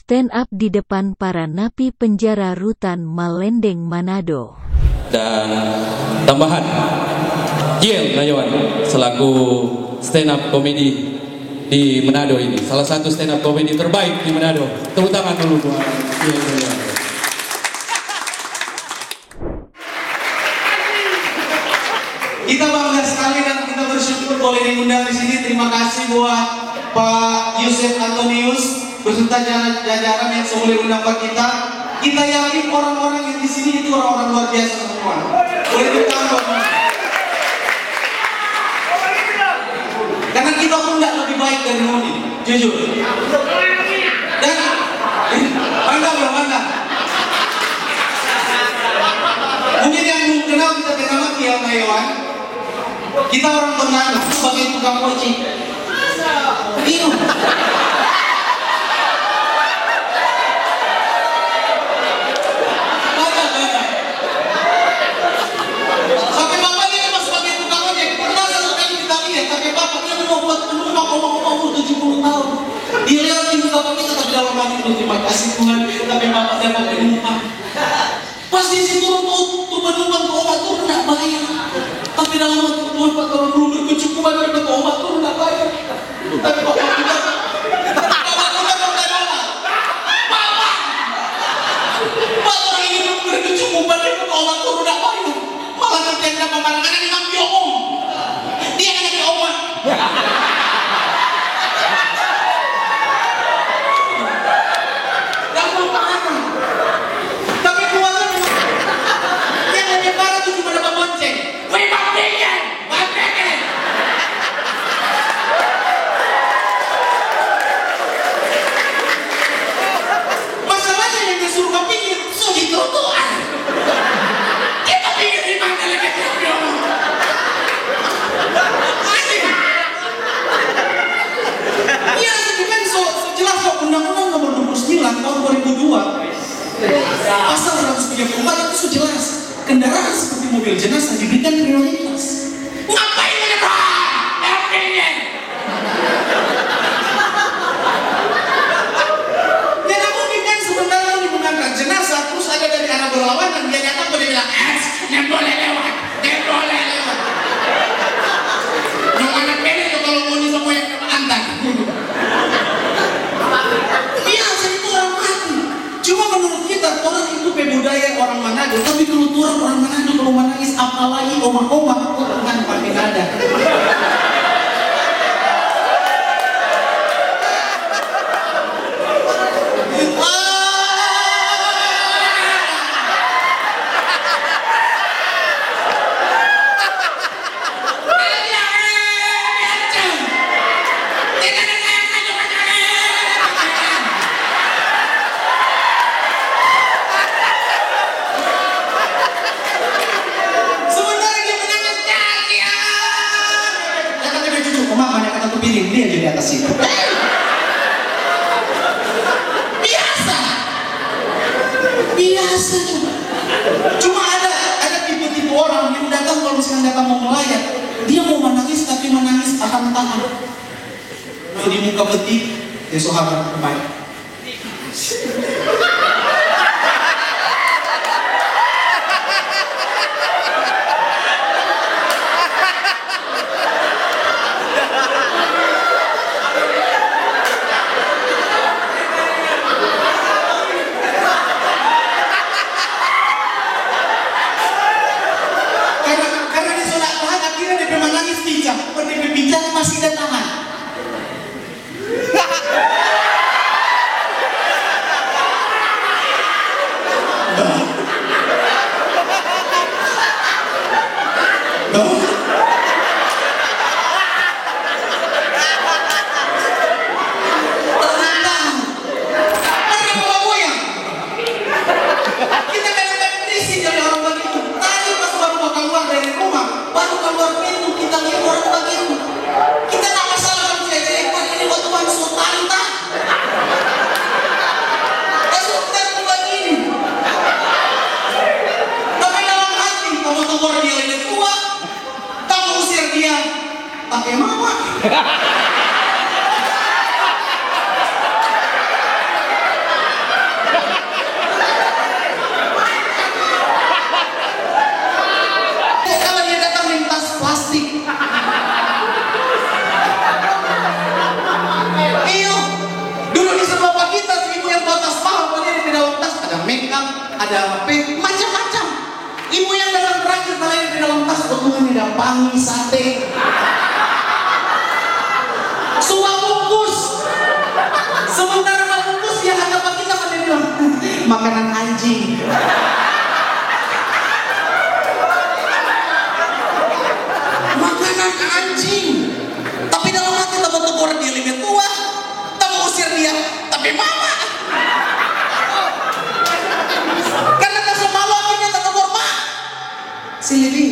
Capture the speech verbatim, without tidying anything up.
stand up di depan para napi penjara rutan Malendeng, Manado. Dan tambahan, Kiel Nayawan selaku stand up comedy di Manado ini, salah satu stand up comedy terbaik di Manado. Tepuk tangan dulu buat Kiel Nayawan. Kita bangga sekali dan kita bersyukur boleh diundang di sini. Terima kasih buat Pak Yusuf Antonius beserta jajaran, jajaran yang sudah boleh undang buat kita. Kita yakin orang-orang yang di sini itu orang-orang luar biasa semua. Boleh tepuk tangan buat mereka. Karena kita pun nggak lebih baik dari ngoni, jujur. Dan, mantap, bro, mantap. Mungkin yang belum kenal kita kenal Kiel Nayawan. Kita orang Ternate, sebagai tukang ojek. Bingung. Mantap, mantap. Sampe bapak ini pas pake tukang ojek, pernah satu kali kita lihat, tapi bapak dia mau buat penumpang, oma-oma umur tujuh puluh tahun. Dia lewat pintu bapak kita, tapi dalam hati, "Terima kasih, Tuhan, tapi bapak dapat penumpang." Pas dia turun tu, tu penumpang, tu oma turun, nda bayar. Tapi dalam hati, "Tuhan, bapak orang belum berkecukupan, tapi tu oma turun, nda bayar." Tapi bapak putar, bapak putar, bapak putar, bapak. Bapak orang ini belum berkecukupan, dia buka obat turun apa itu? Malah nanti ada pemandangan yang diambil om. Dia yang diambil obat. Yang mau parah. Tapi keluarga yang lebih parah itu cuma dapat bonceng. Weh, Bang Dingin! Bang Dingin! Masalahnya yang dia suruh ke pinggir, so di trotoar. Kita pinggir di mana lagi, dia bilang. Anjing. Iya, itu kan so, so jelas kok, Undang-Undang Nomor dua puluh sembilan tahun dua ribu dua, Pasal seratus tiga puluh empat itu so jelas. Kendaraan seperti mobil jenazah diberikan prioritas. Ngapain ada Bang? Ngapain? Jadi mungkin kan sebentar lagi mengangkat jenazah, terus ada dari arah berlawanan, dia datang, dia bilang, "Eh, nembole lewat, nembole lewat." Yang mana pilih tuh kalau mau nih semua yang antar. Biasa itu orang mati. Cuma menurut kita, torang itu pe budaya orang Manado, tapi kalu torang orang Manado kalu manangis, apalagi oma-oma, Tuhan pake dada. Sementara dia menangis, "Kasihan." Kata dia cucu, "Mama, mana kata tu piring dia jadi atas situ." Biasa. Biasa cuma. Cuma ada, ada tipe-tipe orang yang datang, kalau misalnya datang mau melayat, dia mau menangis, tapi menangis tahan-tahan. Di muka peti, ya sahabat, baik. Karena, karena dia so nda tahan, akhirnya dia pe manangis pincang. Dia pe pincang masih dia tahan. Kita kadang-kadang risih dari orang bagitu. Tadi pas baru mo kaluar dari rumah, baru kaluar pintu, kita lia orang bagitu. Kita nda masalah kalu jelek-jelek, tapi ini buat Tuhan so tanta. Langsung kita bilang bagini. Tapi dalam hati, kamu tegur dia lebe tua, kamu usir dia, pake mama. Ada apa? Macam-macam. Ibu yang datang terakhir, kalau yang di dalam tas, oh, Tuhan, ada pangi sate. Semua bungkus. Sementara mau bungkus, dia hanya bagi sama dia bilang, "Makanan anjing." Makanan anjing. Tapi dalam hati, kita mau tegur dia lebih tua, kita mau usir dia, tapi mama. Karena rasa malu, akhirnya kita tegur, "Ma, si Lili."